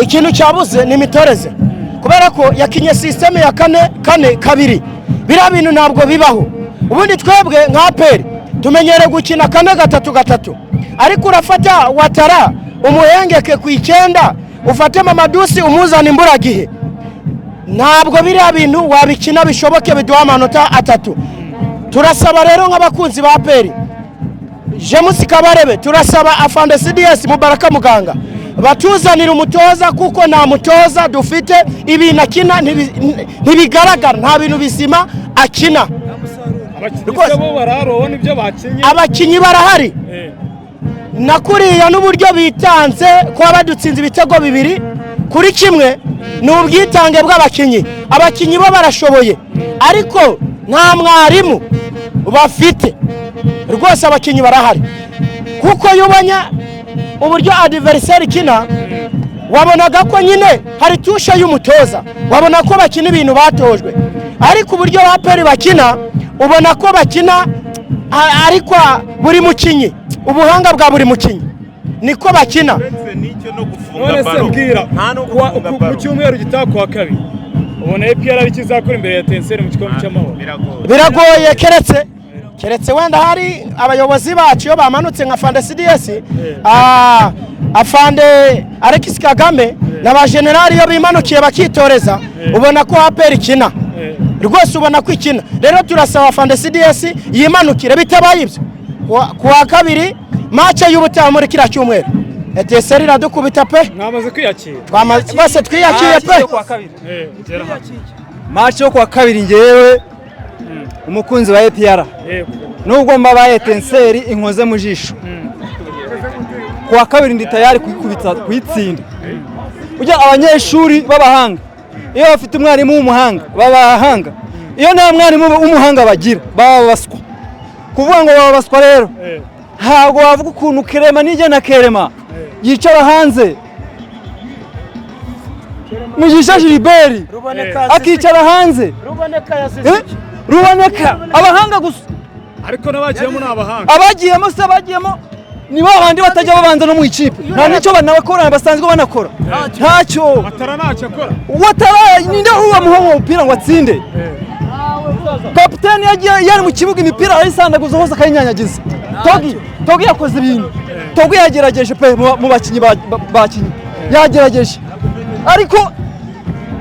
Ikintu cyabuze ni imitoreze, kubera ko yakinye système ya 4-4-2. Biriya bintu ntabwo bibaho. Ubundi twebwe nka APR tumenyereye gukina 4-3-3, ariko urafata Ouattara umuhengeke ku 9, ufate Mamadou Sy umuzana imburagihe. Ntabwo biriya bintu wabikina bishoboke biduha amanota 3. Turasaba rero nk'abakunzi ba APR, James Kabarebe, turasaba afande CDS Mubaraka Muganga batuzanira umutoza, kuko nta mutoza dufite. Ibintu akina ntibigaragara, nta bintu bizima akina. Abakinnyi Rwose. se bo bararoho nibyo bakinnye? Abakinnyi barahari na kuriya n'uburyo bitanze kuba badutsinze ibitego 2-1 ni ubwitange bw'abakinnyi. Abakinnyi bo barashoboye, ariko nta mwarimu bafite rwose. Abakinnyi barahari, kuko iyo ubonye uburyo adversaire ikina, wabonaga ko nyine hari touche y'umutoza, wabona ko bakina ibintu batojwe. Ariko uburyo ba APR bakina, ubona ko bakina ariko buri mukinnyi, ubuhanga bwa buri mukinnyi niko bakina. Uretse n'icyo no gufunga None se baro mbwira, nta no gufunga mu baro. cyumweru gitaha kuwa kabiri, ubona APR ari ikizakora imbere ya Etincelles mu gikombe cy'amahoro? Biragoye. Biragoye, keretse wenda hari abayobozi bacu iyo bamanutse nka afande CDS, afande Alex Kagame na ba generali, iyo bimanukiye bakitoreza, ubona ko APR ikina rwose, ubona ko ikina. Rero turasaba afande CDS yimanukire. Bitabaye ibyo, kuwa kabiri, match y'ubutaha muri kiriya cyumweru, Etincelles iradukubita pe. Mwamaze kwiyakira? Rwose twiyakiriye pe. Gera hano. Match yo kuwa kabiri, ngewe umukunzi wa APR, nubwo mbabaye, Etincelles inkoze mu jisho, kuwa kabiri ndi tayari kuyikubita, kuyitsinda. Ujya abanyeshuri b'abahanga iyo bafite umwarimu w'umuhanga baba abahanga, iyo nta mwarimu w'umuhanga bagira baba baswa. Kuvuga ngo baba baswa rero, ntabwo wavuga ukuntu Kerema nijya na Kerema yicara hanze, Mugisha Gilbert akicara hanze. Ruboneka, abahanga gusa. Ariko n'abagiyemo ni abahanga. Abagiyemo se, abagiyemo ni ba bandi batajya babanza no mu ikipe, nta n'icyo banakora, basanzwe banakora ntacyo. Ouattara ntacyo akora. Ouattara ninde ubamuha uwo mupira ngo atsinde? Kapiteni yagiye yari mu kibuga, imipira arayisandaguza hose akayinyanyagiza. Togi, Togi yakoze ibintu, Togi yagerageje pe. Mu bakinnyi bakinnyi yagerageje, ariko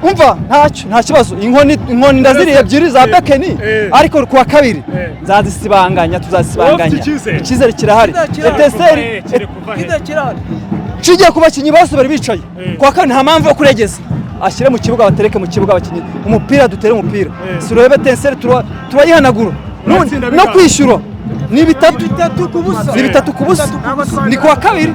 umva ntacyo, nta kibazo. Inkoni ndaziriye ebyiri za bekeni, ariko kuwa kabiri nzazisibanganya, tuzazisibanganya. Ufite icyizere? Icyizere kirahari. Etincelles Kiri kuva he? Nshingiye ku bakinnyi bose bari bicaye, kuwa kabiri nta mpamvu yo kuregeza, ashyire mu kibuga, batereke mu kibuga abakinnyi umupira, dutere umupira, surebe Etincelles turayihanagura. Uratsinda no bikanga. Kwishyura ni 3, ni 3-0, ni kuwa kabiri.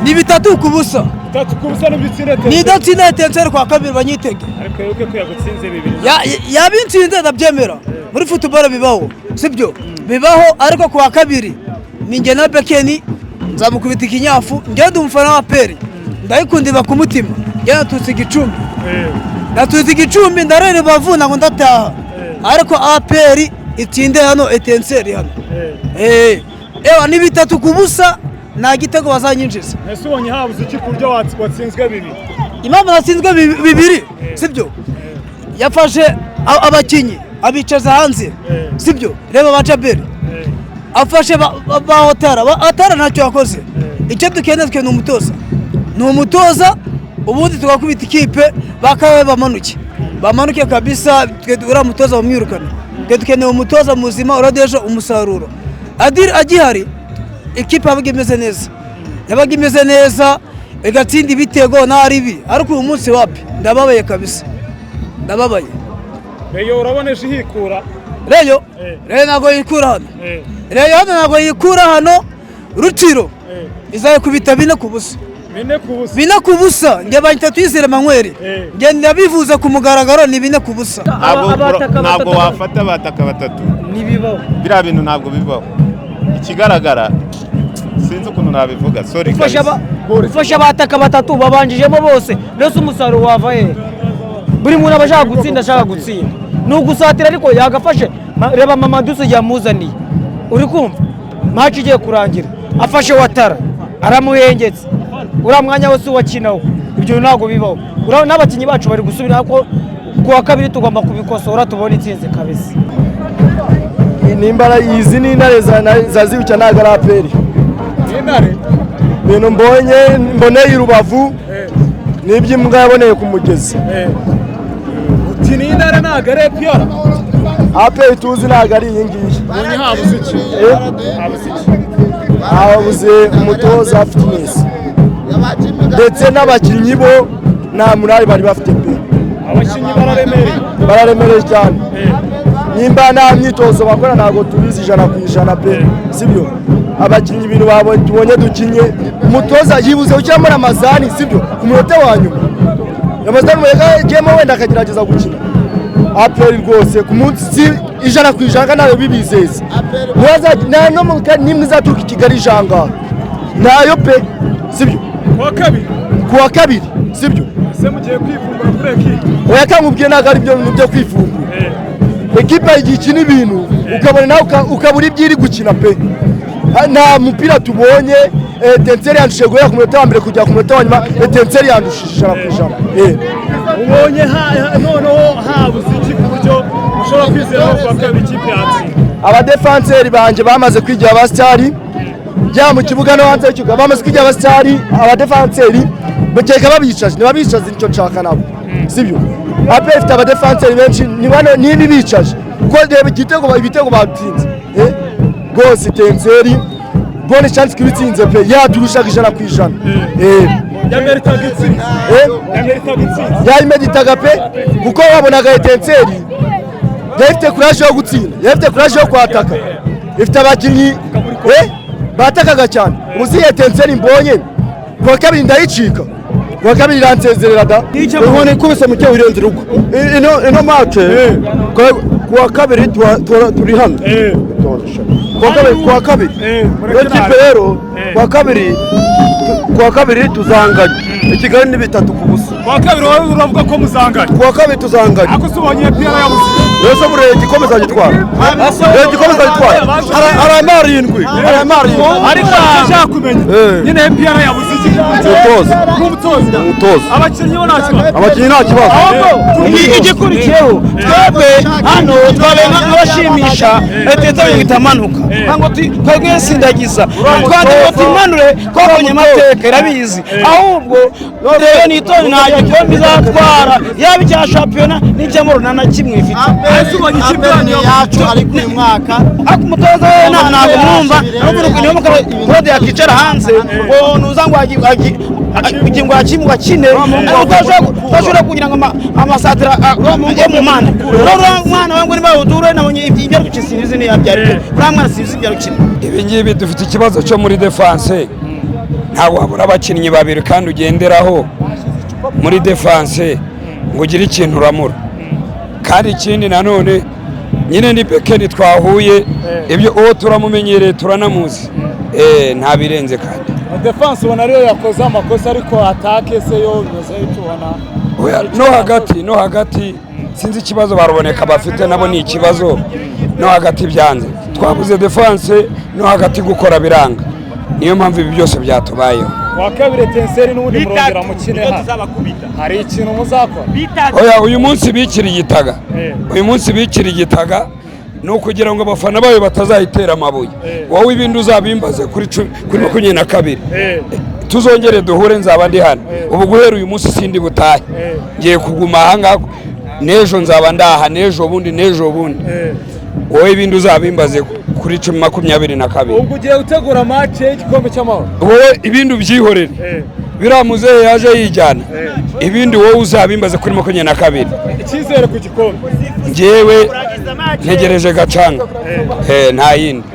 Ni 3-0. 3-0 nibyo utsinda Ni Etincelles? Idatsinda Etincelles kwa kabiri banyitege. Ariko wibuke ko yagutsinze 2. Yabintsinze ndabyemera, muri football bibaho, sibyo? Bibaho, ariko kuwa kabiri ni njye na bekeni, nzamukubita ikinyafu. Njye ndi umufana wa APR, ndayikundira ku mutima. Njye naturutse Igicumbi, naturutse Igicumbi, ndarera Rubavu, ntabwo ndataha, ariko APR itsinde hano Etincelles hano. Ewa, ni 3-0, nta gitego bazanyinjiza. Ese ubonye habuze iki ku buryo watsinzwe 2? Impamvu natsinzwe 2, sibyo? Yafashe abakinnyi abicaza hanze, sibyo? Reba ba Jaberi, afashe ba Ouattara. Ouattara ntacyo yakoze. Icyo dukeneye twe ni umutoza, ni umutoza, ubundi tugakubita ikipe. Bakabaye bamanuke, bamanuke kabisa. Twe uriya mutoza bamwirukane. Twe dukeneye umutoza muzima uradeje umusaruro. Adil agihari ikipe yabaga imeze neza, yabaga imeze neza, igatsinda ibitego nta ribi, ariko uyu munsi wapi, ndababaye kabisa, ndababaye. Rayon urabona ejo ihikura? Rayon, Rayon ntabwo yikura hano. Rayon hano ntabwo yikura hano. Rutsiro izayikubita 4-0. 4-0? 4-0. Njye banyita Tuyizere Manweri. Njye ndabivuze ku mugaragaro, ni 4-0. Ntabwo Abataka ntabwo batatu. Wafata abataka batatu. Ntibibaho. Biriya bintu ntabwo bibaho. Ikigaragara, sinzi ukuntu nabivuga, sorry Ufashe kabisa. Ufashe abataka batatu babanjijemo bose mbese umusaruro wava hehe? Buri muntu aba ashaka gutsinda, ashaka gutsinda, ni ugusatira, ariko yagafashe. Reba Mamadou Sy yamuzaniye, uri kumva match igiye kurangira afashe Ouattara aramuhengetse, uriya mwanya wose uwakinawo ibyo. Ibyo ntabwo bibaho. Urabona n'abakinnyi bacu bari gusubira ko kuwa kabiri tugomba kubikosora tubone intsinzi kabisa. Nimbara izi ni intare zazibucya ntabwo ari APR. Intare Ibintu mbonye mboneye i Rubavu ni iby'imbwa yaboneye ku mugezi. Uti ni intare ntabwo ari APR. APR tuzi ntabwo ari iyi ngiyi. Ubonye habuze iki? Habuze iki? Habuze umutoza fitness ndetse n'abakinnyi bo nta murari bari bafite pe. Abakinnyi bararemereye. Bararemereye cyane. Nimba nta myitozo bakora ntabwo tubizi 100% pe, sibyo? Abakinnyi ibintu tubonye dukinye, umutoza yibuze ushyiramo Ramazani, sibyo? Ku munota wa nyuma Ramazani yagiyemo wenda akagerageza gukina. APR rwose ku munsi 100% ntayo bibizeza. Nta n'imwe izaturuka i Kigali ijanga ntayo pe, sibyo? Kuwa kabiri, sibyo? Ese mugiye kwivumbura kuri ekipe? Oya, kankubwiye ntabwo ari byo bintu byo kwivumbura. Ekipe igihe ikina ibintu ukabona nawe ukabura ibyo iri gukina pe. Nta mupira tubonye. Etincelle yandushije guhera ku munota wa mbere kugera ku munota wa nyuma. Etincelle yandushije 100%. Ubonye noneho habuze iki ku buryo ushobora kwizera ko kuwa kabiri ikipe yatsinda? Abadefanseri banjye bamaze kwigira abasitari, byaba mu kibuga no hanze y'ikibuga bamaze kwigira abasitari. Abadefanseri bakeka babicaje, ntibabicaze nicyo nshaka nabo, sibyo? APR ifite abadefanseri benshi, niba ibicaje kuko reba ibitego batsinze. Rwose Etincelle bonne chance ko ibitsinze pe, yaturushaga 100%. Yameritaga intsinzi. Yameritaga intsinzi. Yayimeditaga pe, kuko wabonaga Etincelle yari ifite courage yo gutsinda, yari ifite courage yo kwataka, ifite abakinnyi batakaga cyane. Ubu si Etincelle mbonye kuwa kabiri ndayicika, kuwa kabiri iransezerera da. Inkoni ikubise mu cyewe irenze urugo. Ino match kuwa kabiri turi hano kuwa kabiri iyo kipe rero kuwa kabiri tuzanganya i Kigali ni 3-0. Kuwa kabiri wowe uravuga ko muzanganya? Kuwa kabiri tuzanganya. Ariko se ubonye APR yabuze? Rero buriya igikombe azagitwara, igikombe azagitwara, hari arindwi, hari arindwi. Ariko nshaka kumenya nyine APR yabuze iki? Umutoza. Umutoza. Umutoza. Abakinnyi bo nta kibazo. Abakinnyi nta kibazo. Igikurikiyeho twebwe hano twabaye nk'abashimisha Etincelle itamanuka, ntabwo twebwe sindagiza twandika tuyimanure, twabonye amateka irabizi. Ahubwo rero nitonde, nta gikombe izatwara yaba icya shampiyona n'icy'amahoro nta na kimwe ifite. Yacu ariko uyu mwaka ariko umutoza we ntabwo mwumva, niyo mukaba Claude yakicara hanze ngo nuza ngo ngo ngo akine, utashobora kugira ngo amasatira yo mu mpande. Uriya mwana wangu niba udure nabonye ibyo ari gukina sinzi niyo yabyara, uriya mwana sinzi ibyo ari gukina. Ibi ngibi dufite ikibazo cyo muri defense, ntabwo wabura abakinnyi babiri kandi ugenderaho muri defense ngo ugire ikintu uramura. Kandi ikindi nanone nyine ni Bekeni twahuye, ibyo uwo turamumenyereye turanamuzi, nta birenze kandi. Defense ubona ariyo yakoze amakosa, ariko attaque se yo bimeze tubona? No hagati sinzi ikibazo baruboneka bafite nabo, ni ikibazo no hagati byanze. Twabuze defense no hagati gukora biranga, niyo mpamvu ibi byose byatubayeho. Kuwa kabiri Etincelle n'ubundi murongera mukine hano, hari ikintu muzakora? Oya, uyu munsi bikirigitaga, uyu munsi bikirigitaga ni ukugira ngo abafana bayo batazayitera amabuye. Wowe ibindi uzabimbaze kuri 22 tuzongere duhure, nzaba ndi hano. Ubu guhera uyu munsi sindi butahe, ngiye kuguma aha ngaha, n'ejo nzaba ndaha, n'ejo bundi, n'ejo bundi. Wowe ibindi uzabimbaze kuri 22. Ubwo ugiye gutegura match y'igikombe cy'amahoro? Wowe ibindi ubyihorere, biriya muzehe yaje yijyana ibindi, wowe uzabimbaze kuri 22. Icyizere ku gikombe? Njyewe ntegereje gacanga, nta yindi.